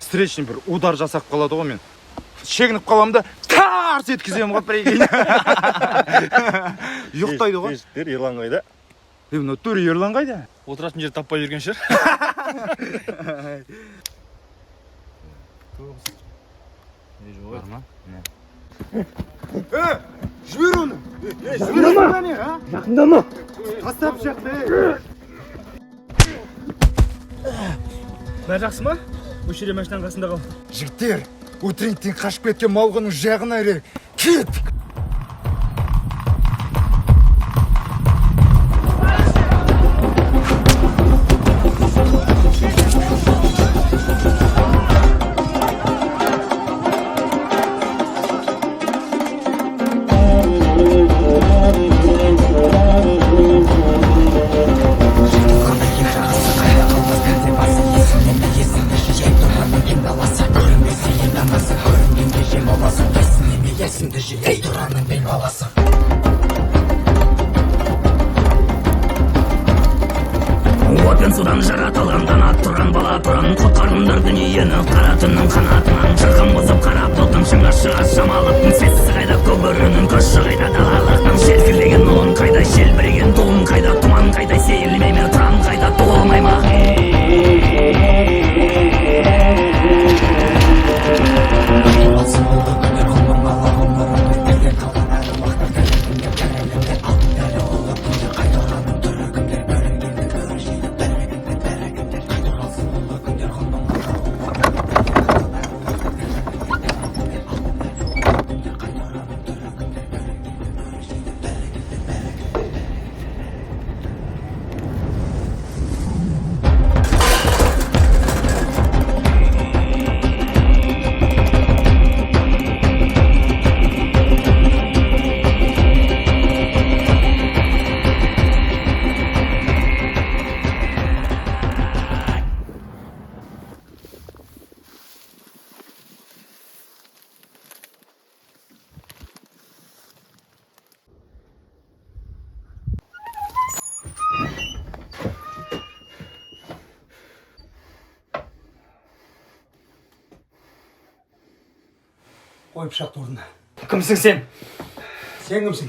Встречный бір удар жасап қалады ғой, мен шегініп қаламын да, тарс еткіземін ғой, прикинь. Ұйықтайды ғой. Жігіттер, Ерлан қайда? Е, мына туре Ерлан қайда? Отыратын жер таппай жүрген шығар. Бар ма? Е, жібер оны. Е, жібер оны, а? Жақындама. Таста пышақты, е. Бәрі жақсы ма? Осы жерде, машинаның қасында қал. Жігіттер, утренниктен қашып кеткен малғұнның жағына ірек. Кеттік. Отпен судан жаратылған дана тұран бала тұран, құтқарыңдар дүниені қара түннің қанатынан. Шырқын бұзып қара бұлттың шыңға шыға шамалықтың. Сесі қайда көк бөрінің, күші қайда далалықтың? Желкілдеген ұлың қайда, желбіреген туың қайда, тұман қайда, сейілмей ме, тұран қайда, туылмай ма? Қой пышақты орнына. Кімсің сен? Сен кімсің?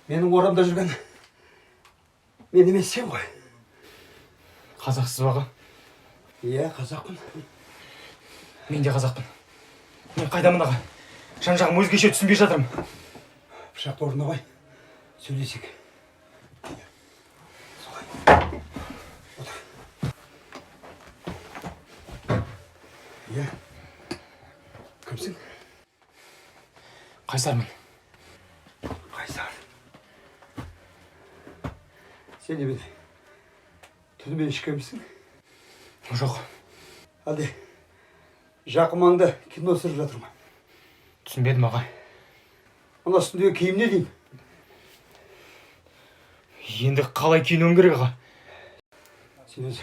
Менің орамда жүрген мен емес, сен ғой. Қазақсыз ба, аға? Иә, қазақпын. Мен де қазақпын. Мен қайдамын, аға? Жан жағым өзгеше, түсінбей жатырмын. Пышақты орнына қой, сөйлесек. Солай. Отыр. Иә, кімсің? Қайсармын. Қайсар. Сен немене, түнімен ішкенбісің? Жоқ. Әлде жақын маңда кино түсіріп жатыр ма? Түсінбедім, аға. Мына үстіндегі киім не деймін? Енді қалай киінуім керек, аға? Сен өзі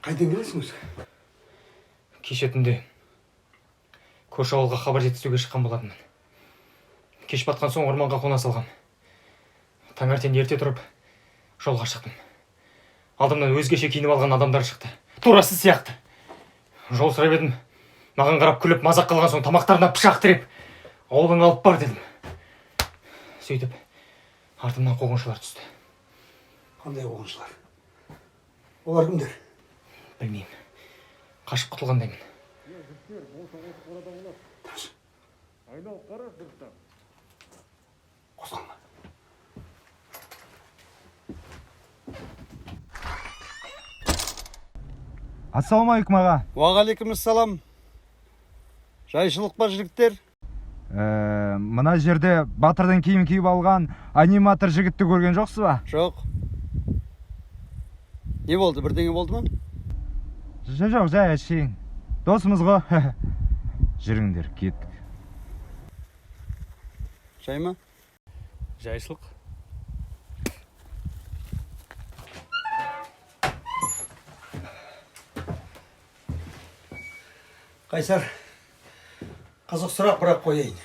қайдан келесің өзі? Кеше түнде көрші ауылға хабар жеткізуге шыққан болатынмын. Кеш батқан соң орманға қона салғам. Таңертең ерте тұрып жолға шықтым. Алдымнан өзгеше киініп алған адамдар шықты. Тура сіз сияқты. Жол сұрап едім, маған қарап күліп мазақ қылған соң, тамақтарына пышақ тіреп, ауылыңа алып бар дедім. Сөйтіп артымнан қуғыншылар түсті. Қандай қуғыншылар? Олар кімдер? Білмеймін, қашып құтылғандаймын. Тыныш. Қозғалма. Ассалаумағалейкум, аға. Уағалейкумассалам. Жайшылық па, жігіттер? Мына жерде батырдың киім киіп алған аниматор жігітті көрген жоқсыз ба? Жоқ. Не болды, бірдеңе болды ма? Жоқ, жоқ, жай әшейін. Досымыз ғой. Жүріңдер, кеттік. Жай ма? Жайшылық. Қайсар, қызық сұрақ бірақ қояйын.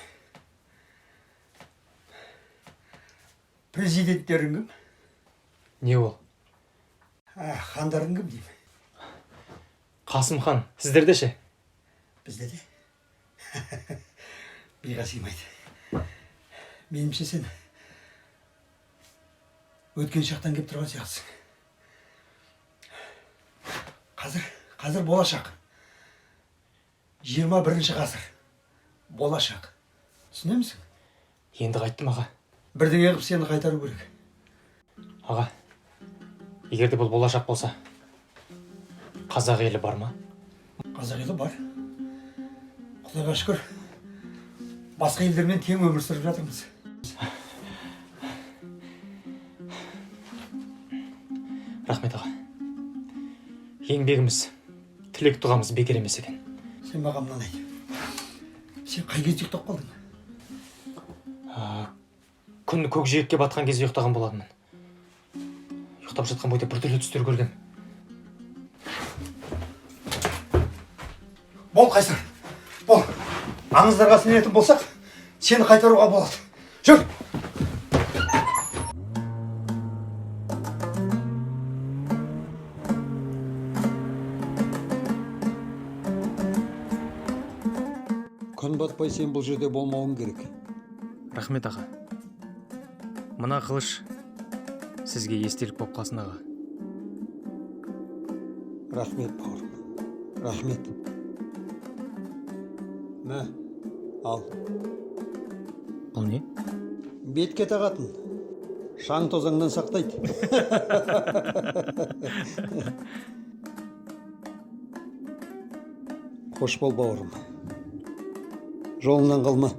Президенттерің кім? Не ол? А, хандарың кім деймін. Қасым хан. Сіздерде ше? Бізде де миға сыймайды. Меніңше, сен өткен шақтан келіп тұрған сияқтысың. Қазір болашақ, 21-ғасыр, болашақ, түсінемісің? Енді қайттым, аға. Бірдеңе қылып сені қайтару керек. Аға, егер де бұл болашақ болса, қазақ елі бар ма? Қазақ елі бар, құдайға шүкір. Басқа елдермен тең өмір сүріп жатырмыз. Рахмет, аға. Еңбегіміз, тілек дұғамыз бекер емес екен. Сен маған мынаны айт: сен қай кезде ұйықтап қалдың? Күн көкжиекке батқан кезде ұйықтаған болатынмын. Ұйықтап жатқан бойда біртүрлі түстер көргем. Бол, Қайсар, бол. Аңыздарға сенетін болсақ, сені қайтаруға болады. Жүр. Күн батпай сен бұл жерде болмауың керек. Рахмет, аға. Мына қылыш сізге естелік болып қалсын, аға. Рахмет, бауырым, рахмет. Мә, ал. Бұл не? Бетке тағатын, шаң тозаңнан сақтайды. Қош бол, бауырым, жолыңнан қалма.